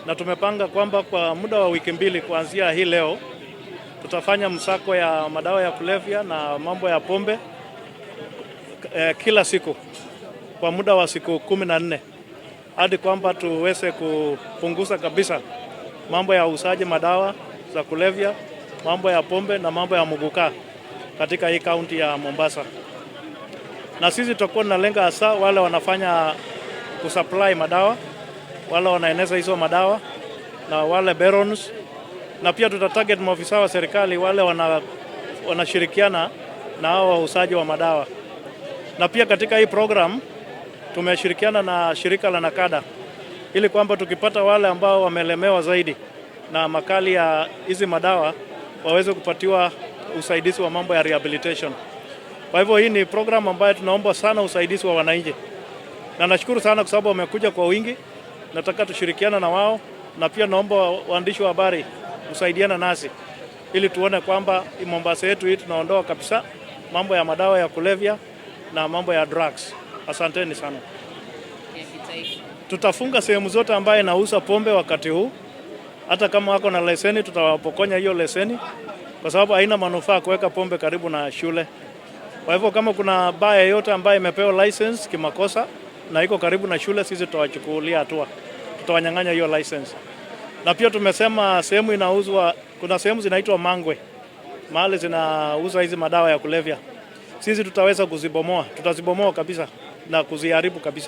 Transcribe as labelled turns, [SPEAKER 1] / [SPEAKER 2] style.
[SPEAKER 1] Na tumepanga kwamba kwa muda wa wiki 2 kuanzia hii leo tutafanya msako ya madawa ya kulevya na mambo ya pombe kila siku kwa muda wa siku 14 hadi kwamba tuweze kupunguza kabisa mambo ya uuzaji madawa za kulevya, mambo ya pombe na mambo ya muguka katika hii kaunti ya Mombasa. Na sisi tutakuwa tunalenga hasa wale wanafanya kusupply madawa, wale wanaeneza hizo madawa na wale barons, na pia tutatarget maofisa wa serikali wale wanashirikiana na hao wauzaji wa madawa. Na pia katika hii program tumeshirikiana na shirika la NACADA ili kwamba tukipata wale ambao wamelemewa zaidi na makali ya hizi madawa waweze kupatiwa usaidizi wa mambo ya rehabilitation. Kwa hivyo hii ni program ambayo tunaomba sana usaidizi wa wananchi, na nashukuru sana kwa sababu wamekuja kwa wingi. Nataka tushirikiana na wao, na pia naomba waandishi wa habari kusaidiana nasi ili tuone kwamba Mombasa yetu hii tunaondoa kabisa mambo ya madawa ya kulevya na mambo ya drugs. Asanteni sana. Tutafunga sehemu zote ambayo inauza pombe wakati huu, hata kama wako na leseni tutawapokonya hiyo leseni, kwa sababu haina manufaa kuweka pombe karibu na shule. Kwa hivyo kama kuna baa yoyote ambayo imepewa license kimakosa na iko karibu na shule, sisi tutawachukulia hatua, tutawanyang'anya hiyo license. Na pia tumesema sehemu inauzwa, kuna sehemu zinaitwa mangwe, mahali zinauza hizi madawa ya kulevya, sisi tutaweza kuzibomoa, tutazibomoa kabisa na kuziharibu kabisa.